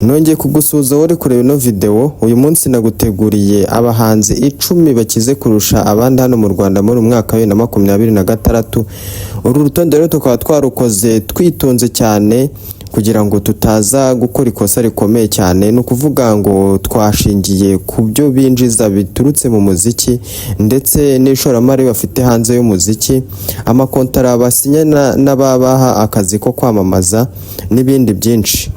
Nongeye kugusuhuza wowe uri kureba ino video. Uyu munsi naguteguriye abahanzi 10 bakize kurusha abandi hano mu Rwanda muri uyu mwaka wa 2026. Uru rutonde rero tukaba twarukoze twitonze cyane kugira ngo tutaza gukora ikosa rikomeye cyane. Ni ukuvuga ngo twashingiye ku byo binjiza biturutse mu muziki ndetse n'ishoramari bafite hanze y'umuziki, amakontara basinya n'ababaha akazi ko kwamamaza n'ibindi byinshi.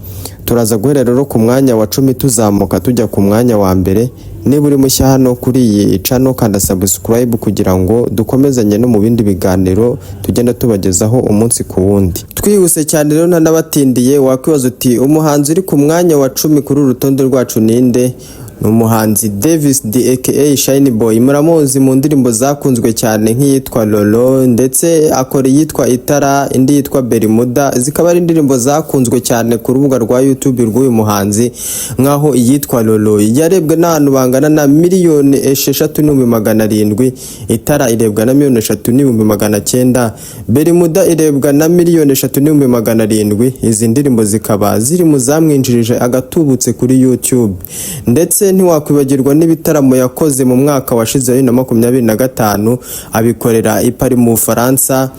Turaza guhera rero ku mwanya wa 10, tuzamuka tujya ku mwanya wa mbere. Niba uri mushya hano kuri iyi channel, kanda subscribe kugira ngo dukomezanye no mu bindi biganiro tugenda tubagezaho umunsi ku wundi. Twihuse cyane rero ntanabatindiye, wakwibaza uti: "Umuhanzi uri ku mwanya wa 10 kuri uru rutonde rwacu ninde?" Ni umuhanzi Davis D aka Shine Boy. Muramuzi mu ndirimbo zakunzwe cyane nk'iyitwa Lolo, ndetse akora iyitwa Itara, indi yitwa Bermuda, zikaba ari indirimbo zakunzwe cyane ku rubuga rwa YouTube rw'uyu muhanzi, nk'aho iyitwa Lolo yarebwe n'abantu bangana na 6,700,000, Itara irebwa na 3,900,000, Bermuda irebwa na 3,700,000. Izi ndirimbo zikaba ziri mu zamwinjirije agatubutse kuri YouTube. Ndetse ntiwakwibagirwa n'ibitaramo yakoze mu mwaka washize wa 2025, abikorera i Paris mu Bufaransa,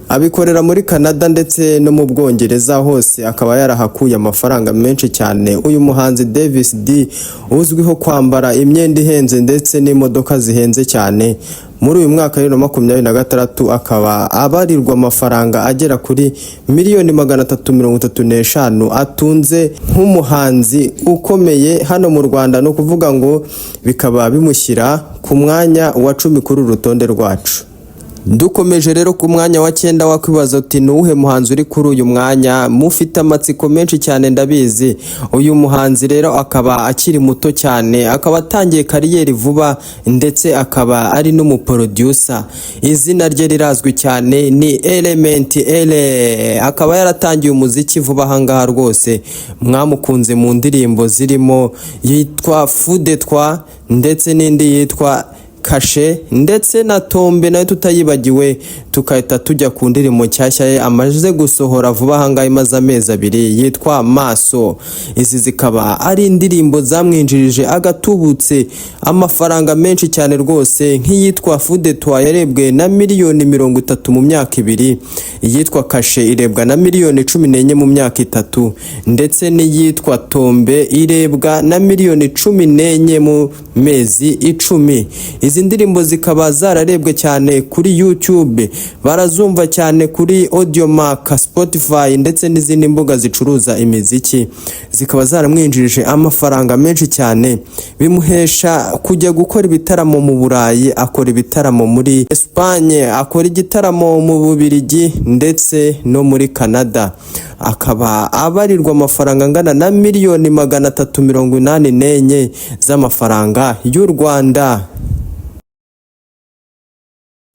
abikorera muri Canada ndetse no mu Bwongereza, hose akaba yarahakuye amafaranga menshi cyane. Uyu muhanzi Davis D uzwiho kwambara imyenda ihenze ndetse n'imodoka zihenze cyane, muri uyu mwaka wa 2026 akaba abarirwa amafaranga agera kuri miliyoni 335 atunze nk'umuhanzi ukomeye hano mu Rwanda. Ni ukuvuga ngo bikaba bimushyira ku mwanya wa 10 kuri uru rutonde rwacu. Dukomeje rero ku mwanya wa cyenda, wakwibaza uti: "Ni uwuhe muhanzi uri kuri uyu mwanya?" Mufite amatsiko menshi cyane, ndabizi. Uyu muhanzi rero akaba akiri muto cyane, akaba atangiye career vuba, ndetse akaba ari n'umuproducer. Izina rye rirazwi cyane, ni Element Eleeeh. Akaba yaratangiye umuziki vuba ahangaha rwose. Mwamukunze mu ndirimbo zirimo yitwa Fudetwa ndetse n'indi yitwa Kashe ndetse na Tombe nayo tutayibagiwe, tukahita tujya ku ndirimbo nshyashya ye amaze gusohora vuba ahangaha imaze amezi 2 yitwa Maso. Izi zikaba ari indirimbo zamwinjirije agatubutse, amafaranga menshi cyane rwose, nk'iyitwa Fudetwa yarebwe na miliyoni 30 mu myaka 2, iyitwa Kashe irebwa na miliyoni 14 mu myaka 3, ndetse n'iyitwa Tombe irebwa na miliyoni 14 mu mezi 10. Izi ndirimbo zikaba zararebwe cyane kuri YouTube, barazumva cyane kuri Audiomack, Spotify ndetse n'izindi mbuga zicuruza imiziki, zikaba zaramwinjirije amafaranga menshi cyane, bimuhesha kujya gukora ibitaramo mu Burayi, akora ibitaramo muri Espagne, akora igitaramo mu Bubiligi ndetse no muri Canada. Akaba abarirwa amafaranga angana na miliyoni 384 z'amafaranga y'u Rwanda.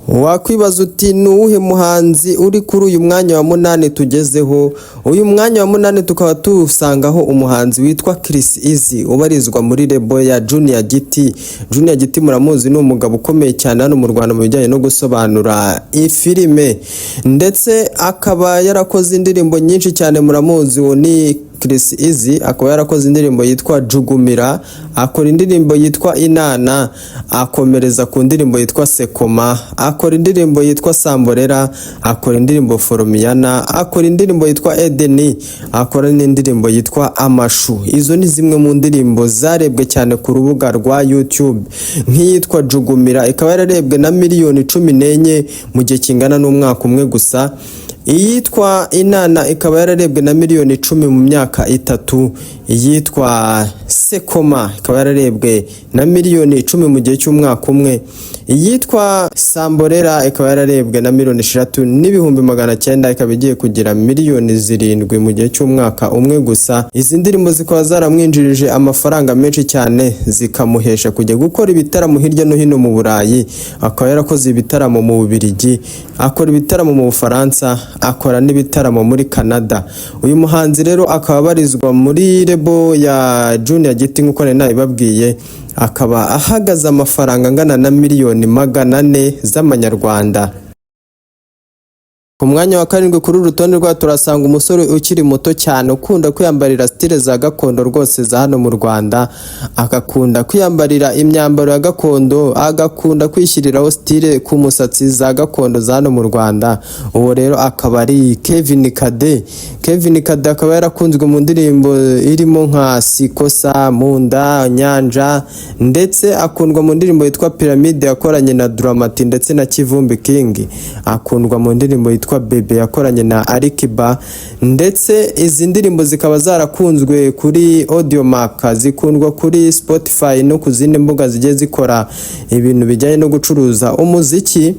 Wakwibaza uti: "Ni uwuhe muhanzi uri kuri uyu mwanya wa munani tugezeho?" Uyu mwanya wa munani tukaba tuwusangaho umuhanzi witwa Chris Eazy, ubarizwa muri label ya Junior Giti. Junior Giti muramuzi, ni umugabo ukomeye cyane hano mu Rwanda mu bijyanye no gusobanura ifilime, ndetse akaba yarakoze indirimbo nyinshi cyane. Muramuzi, uwo ni Chris Eazy. Akaba yarakoze indirimbo yitwa Jugumira, akora indirimbo yitwa Inana, akomereza ku ndirimbo yitwa Sekoma, akora indirimbo yitwa Samborera, akora indirimbo Foromiyana, akora indirimbo yitwa Edeni, akora n'indirimbo yitwa Amashu. Izo ni zimwe mu ndirimbo zarebwe cyane ku rubuga rwa YouTube, nk'iyitwa Jugumira ikaba yararebwe na miliyoni 14 mu gihe kingana n'umwaka umwe gusa, iyitwa Inana ikaba yararebwe na miliyoni 10 mu myaka 3, iyitwa Sekoma ikaba yararebwe na miliyoni 10 mu gihe cy'umwaka umwe, iyitwa Samborera ikaba yararebwe na 6,900,000, ikaba igiye kugira miliyoni 7 mu gihe cy'umwaka umwe gusa. Izi ndirimbo zikaba zaramwinjirije amafaranga menshi cyane, zikamuhesha kujya gukora ibitaramo hirya no hino mu Burayi. Akaba yarakoze ibitaramo mu Bubiligi, akora ibitaramo mu Bufaransa, akora n'ibitaramo muri Canada. Uyu muhanzi rero akaba abarizwa muri label ya Junior Giti nk'uko nari nabibabwiye, akaba ahagaze amafaranga angana na miliyoni 400 z'amanyarwanda. Ku mwanya wa karindwi kuri uru rutonde rwa turasanga umusore ukiri muto cyane ukunda kwiyambarira style za gakondo rwose za hano mu Rwanda, agakunda kwiyambarira imyambaro ya gakondo, agakunda kwishyiriraho style ku musatsi za gakondo za hano mu Rwanda. Uwo rero akaba ari Kevin Kade. Kevin Kade akaba yarakunzwe mu ndirimbo irimo nka Sikosa, Munda, Nyanja, ndetse akundwa mu ndirimbo yitwa Pyramide yakoranye na Dramati ndetse na Kivumbi King. Akundwa mu ndirimbo yitwa Bebe yakoranye na Alikiba, ndetse izi ndirimbo zikaba zarakunzwe kuri Audiomack, zikundwa kuri Spotify no ku zindi mbuga zigiye zikora ibintu bijyanye no gucuruza umuziki.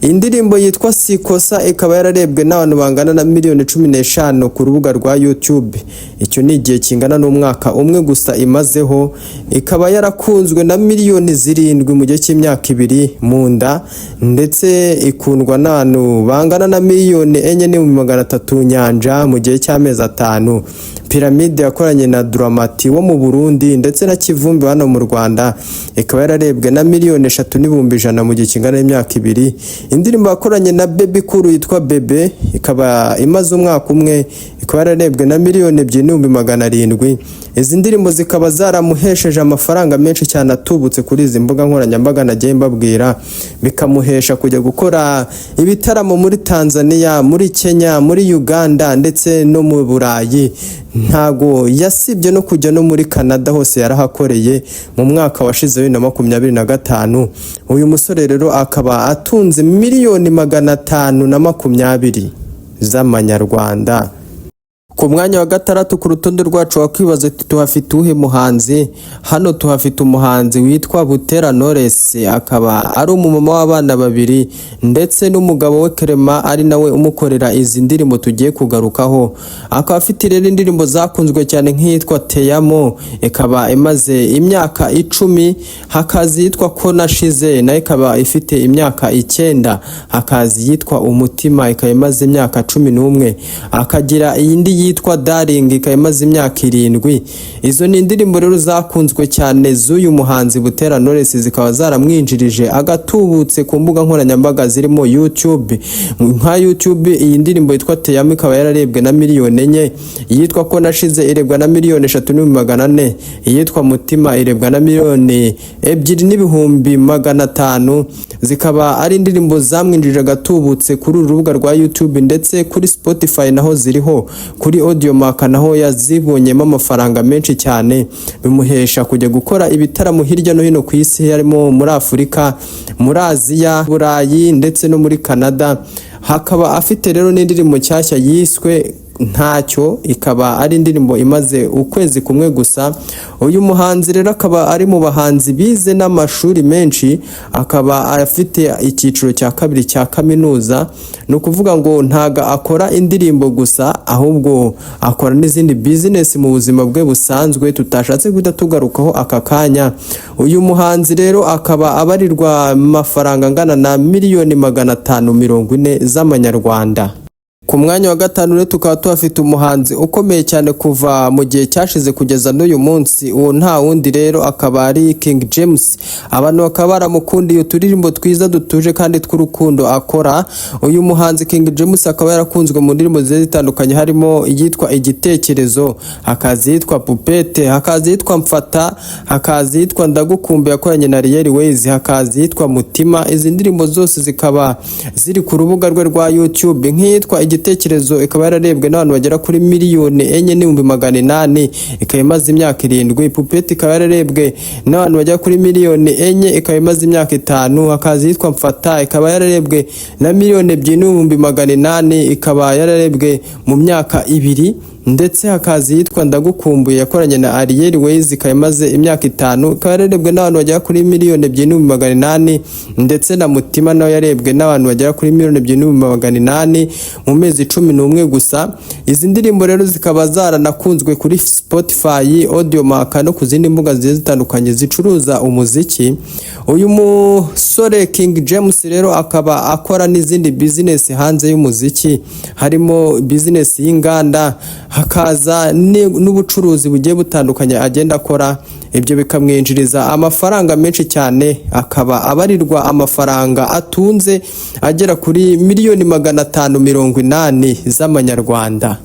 Indirimbo yitwa Sikosa ikaba yararebwe n'abantu bangana na miliyoni 15 ku rubuga rwa YouTube. Icyo ni igihe kingana n'umwaka umwe gusa imazeho. Ikaba yarakunzwe na miliyoni 7 mu gihe cy'imyaka 2 mu nda, ndetse ikundwa n'abantu bangana na miliyoni 4.300 Nyanja mu gihe cy'amezi 5. Pyramide yakoranye na Dramati wo mu Burundi ndetse na Kivumbi hano mu Rwanda ikaba yararebwe na miliyoni 3.100 mu gihe kingana n'imyaka 2. Indirimbo yakoranye na Bebe Cool yitwa Bebe ikaba imaze umwaka umwe, ikaba yararebwe na miliyoni 2.700. Izi ndirimbo zikaba zaramuhesheje amafaranga menshi cyane atubutse kuri izi mbuga nkoranyambaga nagiye mbabwira, bikamuhesha kujya gukora ibitaramo muri Tanzania, muri Kenya, muri Uganda ndetse no mu Burayi. Ntago yasibye no kujya no muri Canada, hose yarahakoreye mu mwaka washize 2025. Uyu musore rero akaba atunze miliyoni 520 z'amanyarwanda. Ku mwanya wa gatandatu ku rutonde rwacu wakwibaza uti tuhafite uwuhe muhanzi? Hano tuhafite umuhanzi witwa Butera Knowless, akaba ari umumama w'abana babiri ndetse n'umugabo we Clement, ari nawe umukorera izi ndirimbo tugiye kugarukaho. Akaba afite rero indirimbo zakunzwe cyane nk'iyitwa Teyamo, ikaba imaze imyaka 10, hakaza iyitwa Ko Nashize nayo ikaba ifite imyaka 9, hakaza iyitwa Umutima ikaba imaze imyaka 11, akagira iyindi yitwa Darling ikaba imaze imyaka 7. Izo ni indirimbo rero zakunzwe cyane z'uyu muhanzi Butera Knowless, zikaba zaramwinjirije agatubutse ku mbuga nkoranyambaga zirimo YouTube. Nka YouTube, iyi ndirimbo yitwa Teyamo ikaba yararebwe na miliyoni 4, iyitwa Ko Nashize irebwa na miliyoni 3.400, iyitwa Mutima irebwa na miliyoni 2.500. Zikaba ari indirimbo zamwinjirije agatubutse kuri uru rubuga rwa YouTube, ndetse kuri Spotify naho ziriho, kuri Audiomack naho yazibonyemo amafaranga menshi cyane, bimuhesha kujya gukora ibitaramo hirya no hino ku isi, harimo muri Afurika, muri Aziya, Burayi ndetse no muri Canada. Hakaba afite rero n'indirimbo nshyashya yiswe Ntacyo, ikaba ari indirimbo imaze ukwezi kumwe gusa. Uyu muhanzi rero akaba ari mu bahanzi bize n'amashuri menshi, akaba afite icyiciro cya kabiri cya kaminuza. Ni ukuvuga ngo ntago akora indirimbo gusa, ahubwo akora n'izindi bizinesi mu buzima bwe busanzwe tutashatse guhita tugarukaho aka kanya. Uyu muhanzi rero akaba abarirwa amafaranga angana na miliyoni 540 z'amanyarwanda. Ku mwanya wa gatanu rero tukaba tuhafite umuhanzi ukomeye cyane kuva mu gihe cyashize kugeza n'uyu munsi. Uwo nta wundi rero akaba ari King James. Abantu bakaba baramukundiye uturirimbo twiza dutuje kandi tw'urukundo akora. Uyu muhanzi King James akaba yarakunzwe mu ndirimbo zigiye zitandukanye, harimo iyitwa Igitekerezo, hakaza iyitwa Pupete, hakaza iyitwa Mfata, hakaza iyitwa Ndagukumbuye yakoranye na Ariel Wayz, hakaza iyitwa Mutima. Izi ndirimbo zose zikaba ziri ku rubuga rwe rwa YouTube. Nk'iyitwa Igitekerezo ikaba yararebwe n'abantu bagera kuri miliyoni 4.800, ikaba imaze imyaka 7. Pupete ikaba yararebwe n'abantu bagera kuri miliyoni 4, ikaba imaze imyaka 5. Hakaza iyitwa Mfata, ikaba yararebwe na miliyoni 2.800, ikaba yararebwe mu myaka 2, ndetse hakaza iyitwa Ndagukumbuye yakoranye na Ariel Wayz, ikaba imaze imyaka 5, ikaba yararebwe n'abantu bagera kuri miliyoni 2.800, ndetse na Mutima nayo yarebwe n'abantu bagera kuri miliyoni 2.800 mu mezi 11 gusa. Izi ndirimbo rero zikaba zaranakunzwe kuri Spotify, Audiomack no ku zindi mbuga zigiye zitandukanye zicuruza umuziki. Uyu musore King James rero akaba akora n'izindi business hanze y'umuziki, harimo business y'inganda, Hakaza n'ubucuruzi bugiye butandukanye agenda akora, ibyo bikamwinjiriza amafaranga menshi cyane, akaba abarirwa amafaranga atunze agera kuri 580 miliyoni z'amanyarwanda.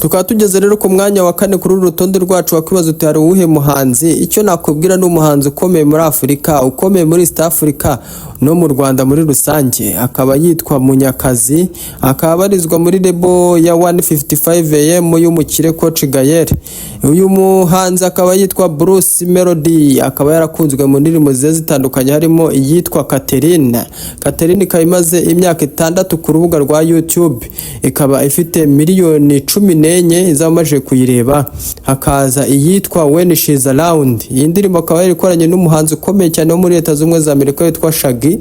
Tukaba tugeze rero ku mwanya wa kane kuri uru rutonde rwacu. Wakwibaza uti: "Hari uwuhe muhanzi?" Icyo nakubwira, ni umuhanzi ukomeye muri Afurika, ukomeye muri East Africa no mu Rwanda muri rusange, akaba yitwa Munyakazi, akaba abarizwa muri label ya 155 AM y'umukire Coach Gael. Uyu muhanzi akaba yitwa Bruce Melody, akaba yarakunzwe mu ndirimbo zigiye zitandukanye, harimo iyitwa Catherine. Catherine ikaba imaze imyaka 6 ku rubuga rwa YouTube, ikaba ifite 14 miliyoni z'abamaze kuyireba. Hakaza iyitwa When She's Around, iyi ndirimbo akaba yarikoranye n'umuhanzi ukomeye cyane wo muri Leta Zunze Ubumwe za Amerika witwa Shaggy,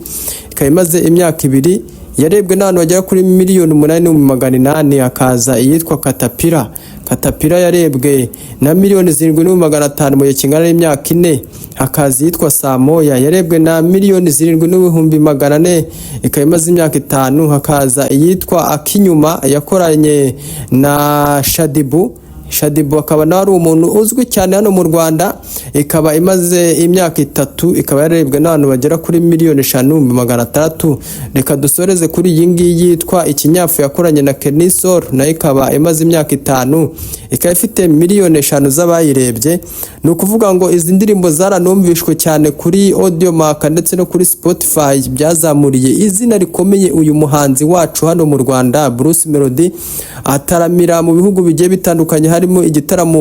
ikaba imaze imyaka 2, yarebwe n'abantu bagera kuri 8,8 miliyoni. Hakaza iyitwa Katapira. Katapira yarebwe na 7,5 miliyoni mu gihe kingana n'imyaka 4. Hakaza iyitwa Samoya, yarebwe na 7,4 miliyoni, ikaba imaze imyaka 5. Hakaza iyitwa Akinyuma yakoranye na Shaddyboo. Shaddyboo akaba nawe ari umuntu uzwi cyane hano mu Rwanda, ikaba imaze imyaka 3, ikaba yarebwe n'abantu bagera kuri 5,6 miliyoni. Reka dusoreze kuri iyi ngiyi yitwa Ikinyafu yakoranye na Kenny Sol, nayo ikaba imaze imyaka 5, ikaba ifite 5 miliyoni z'abayirebye. Ni ukuvuga ngo izi ndirimbo zaranumvishwe cyane kuri Audiomack ndetse no kuri Spotify, byazamuriye izina rikomeye uyu muhanzi wacu hano mu Rwanda, Bruce Melody. Ataramira mu bihugu bigiye bitandukanye, harimo igitaramo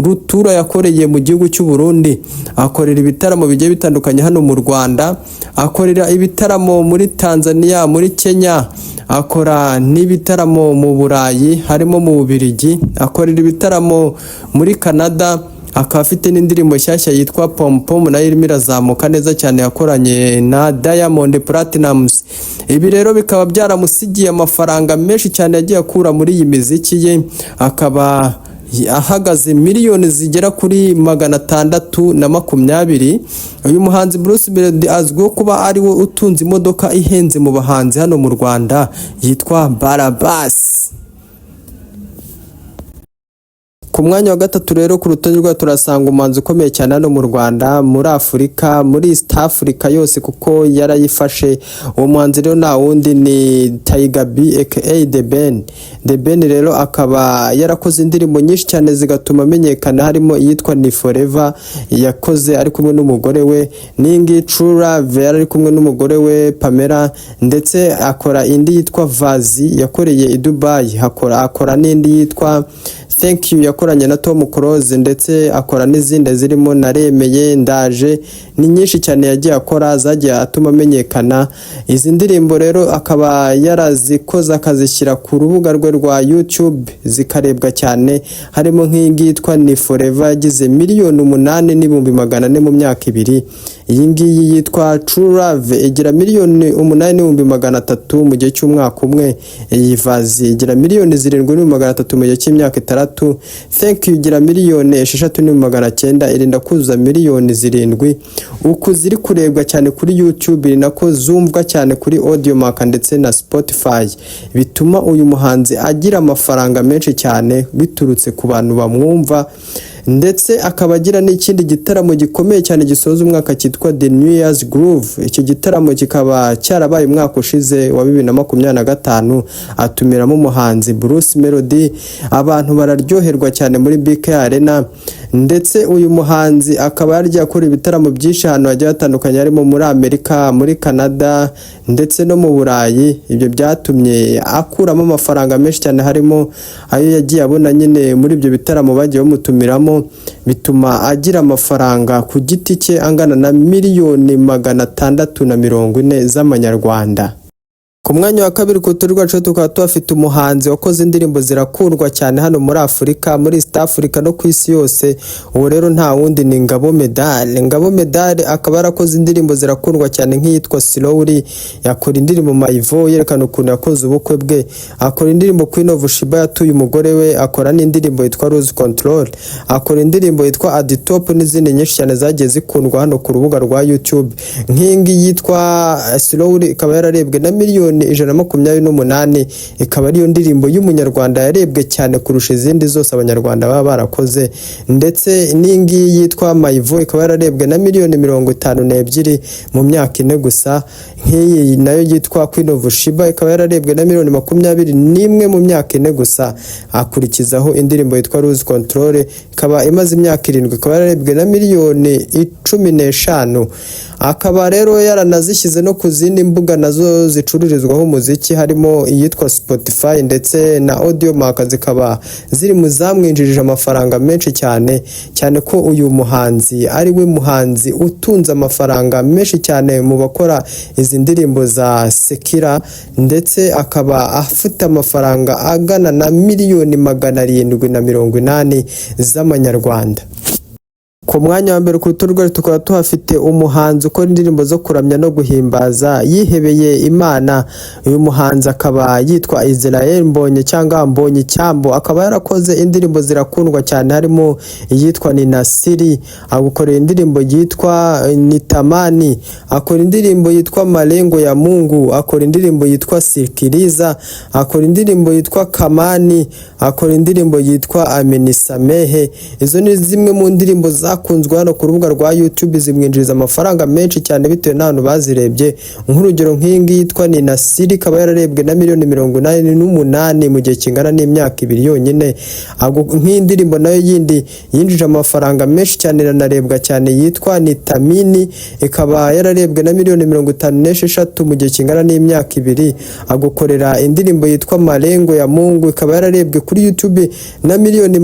rutura yakoreye mu gihugu cy'u Burundi, akorera ibitaramo bigiye bitandukanye hano mu Rwanda, akorera ibitaramo muri Tanzania, muri Kenya, akora n'ibitaramo mu Burayi harimo mu Bubiligi, akorera ibitaramo muri Canada, akaba afite n'indirimbo nshyashya yitwa Pom Pom, nayo irimo irazamuka neza cyane, yakoranye na Diamond Platnumz. Ibi rero bikaba byaramusigiye amafaranga menshi cyane yagiye akura muri iyi miziki ye, akaba ahagaze 620 miliyoni. Uyu muhanzi Bruce Melody azwiho kuba ari we utunze imodoka ihenze mu bahanzi hano mu Rwanda yitwa Barabasi. Ku mwanya wa gatatu rero ku rutonde rwacu turasanga umuhanzi ukomeye cyane hano mu Rwanda, muri Afurika, muri East Africa yose kuko yarayifashe. Uwo muhanzi rero nta wundi, ni Tiger B aka The Ben. The Ben rero akaba yarakoze indirimbo nyinshi cyane zigatuma amenyekana, harimo iyitwa Ni Forever yakoze ari kumwe n'umugore we, n'ingi True Love yari ari kumwe n'umugore we Pamela, ndetse akora indi yitwa Vazi yakoreye i Dubai, akora n'indi yitwa Thank You yakoranye na Tom Close, ndetse akora n'izindi zirimo Naremeye, Ndaje. Ni nyinshi cyane yagiye akora zagiye atuma amenyekana. Izi ndirimbo rero akaba yarazikoze akazishyira ku rubuga rwe rwa YouTube zikarebwa cyane, harimo nk'iyi ngiyi yitwa Ni Forever yagize 8,4 miliyoni mu myaka 2. Iyi ngiyi yitwa True Love igira 8,3 miliyoni mu gihe cy'umwaka umwe. Iyi Vazi igira 7,3 miliyoni mu gihe cy'imyaka 6. Thank You igira 6,9 miliyoni, irinda kuzuza 7 miliyoni. Uku ziri kurebwa cyane kuri YouTube ni nako zumvwa cyane kuri Audiomack ndetse na Spotify, bituma uyu muhanzi agira amafaranga menshi cyane biturutse ku bantu bamwumva, ndetse akaba agira n'ikindi gitaramo gikomeye cyane gisoza umwaka cyitwa The New Year's Groove. Icyo gitaramo kikaba cyarabaye umwaka ushize wa 2025, atumiramo umuhanzi Bruce Melody, abantu bararyoherwa cyane muri BK Arena. Ndetse uyu muhanzi akaba yaragiye akora ibitaramo byinshi ahantu hagiye hatandukanye, harimo muri Amerika, muri Canada ndetse no mu Burayi. Ibyo byatumye akuramo amafaranga menshi cyane, harimo ayo yagiye abona nyine muri ibyo bitaramo bagiye bamutumiramo, bituma agira amafaranga ku giti cye angana na 640 miliyoni z'amanyarwanda. Ku mwanya wa kabiri ku rutonde rwacu tukaba tuhafite umuhanzi wakoze indirimbo zirakundwa cyane hano muri Afurika, muri East Africa no ku isi yose. Uwo rero nta wundi, ni Ngabo Medal. Ngabo Medal akaba yarakoze indirimbo zirakundwa cyane nk'iyitwa Slowly, yakora indirimbo Mayivo yerekana ukuntu yakoze ubukwe bwe, akora indirimbo Queen of Sheba yatuye umugore we, akora n'indirimbo yitwa Lose Control, akora indirimbo yitwa At the Top n'izindi nyinshi cyane zagiye zikundwa hano ku rubuga rwa YouTube. Nk'iyi ngiyi yitwa Slowly ikaba yararebwe na miliyoni 128,000,000, ikaba ariyo ndirimbo y'umunyarwanda yarebwe cyane kurusha izindi zose abanyarwanda baba barakoze. Ndetse n'ingiyi yitwa Mayivo ikaba yararebwe na 52 miliyoni mu myaka 4 gusa. Nk'iyi nayo yitwa Queen of Sheba ikaba yararebwe na 21 miliyoni mu myaka 4 gusa. Akurikizaho indirimbo yitwa Lose Control, ikaba imaze imyaka 7, ikaba yararebwe na 15 miliyoni. Akaba rero yaranazishyize no ku zindi mbuga nazo zicururizwaho umuziki, harimo iyitwa Spotify ndetse na Audiomack, zikaba ziri mu zamwinjirije amafaranga menshi cyane cyane, ko uyu muhanzi ari we muhanzi utunze amafaranga menshi cyane mu bakora izi ndirimbo za secular, ndetse akaba afite amafaranga agana na 780 miliyoni z'amanyarwanda. Ku mwanya wa mbere ku rutonde rwacu tukaba tuhafite umuhanzi ukora indirimbo zo kuramya no guhimbaza, yihebeye Imana. Uyu muhanzi akaba yitwa Israel Mbonye cyangwa Mbonye Icyambu, akaba yarakoze indirimbo zirakundwa cyane, harimo iyitwa Ninasiri, agukorera indirimbo yitwa Nitamani, akora indirimbo yitwa Malengo ya Mungu, akora indirimbo yitwa Sikiliza, akora indirimbo yitwa Kamani, akora indirimbo yitwa Amenisamehe. Izo ni zimwe mu ndirimbo zakunzwe hano ku rubuga rwa YouTube, zimwinjiriza amafaranga menshi cyane bitewe n'ahantu bazirebye. Nk'urugero, nk'iyi ngiyi yitwa Ninasiri ikaba yararebwe na 88 miliyoni mu gihe kingana n'imyaka 2 yonyine. Nk'iyi ndirimbo nayo yindi yinjije amafaranga menshi cyane, iranarebwa cyane, yitwa Nitamini, ikaba yararebwe na 56 miliyoni mu gihe kingana n'imyaka 2. Agukorera indirimbo yitwa Malengo ya Mungu, ikaba yararebwe kuri YouTube na 27 miliyoni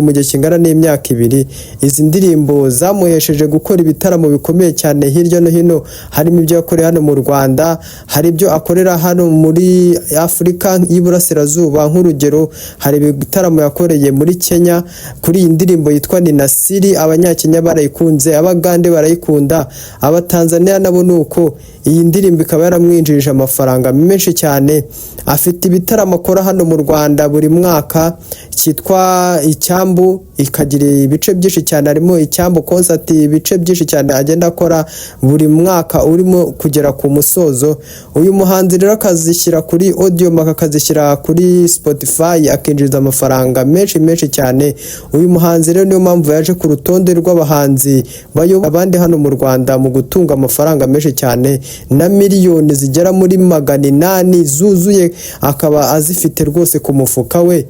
mu gihe kingana n'imyaka 2. Izi ndirimbo zamuhesheje gukora ibitaramo bikomeye cyane hirya no hino, harimo ibyo yakoreye hano mu Rwanda, hari ibyo akorera hano muri Afurika y'Iburasirazuba. Nk'urugero, hari ibitaramo yakoreye muri Kenya kuri iyi ndirimbo yitwa Ninasiri. Abanyakenya barayikunze, Abagande barayikunda, Abatanzania nabo ni uko. Iyi ndirimbo ikaba yaramwinjirije amafaranga menshi cyane. Afite ibitaramo akora hano mu Rwanda buri mwaka cyitwa Icyambu, ikagira ibice byinshi cyane, harimo Icyambu Concert, ibice byinshi cyane agenda akora buri mwaka urimo kugera ku musozo. Uyu muhanzi rero akazishyira kuri Audiomack, akazishyira kuri Spotify, akinjiza amafaranga menshi menshi cyane. Uyu muhanzi rero niyo mpamvu yaje ku rutonde rw'abahanzi bayoboye abandi hano mu Rwanda mu gutunga amafaranga menshi cyane, na miliyoni zigera muri 800 zuzuye akaba azifite rwose ku mufuka we.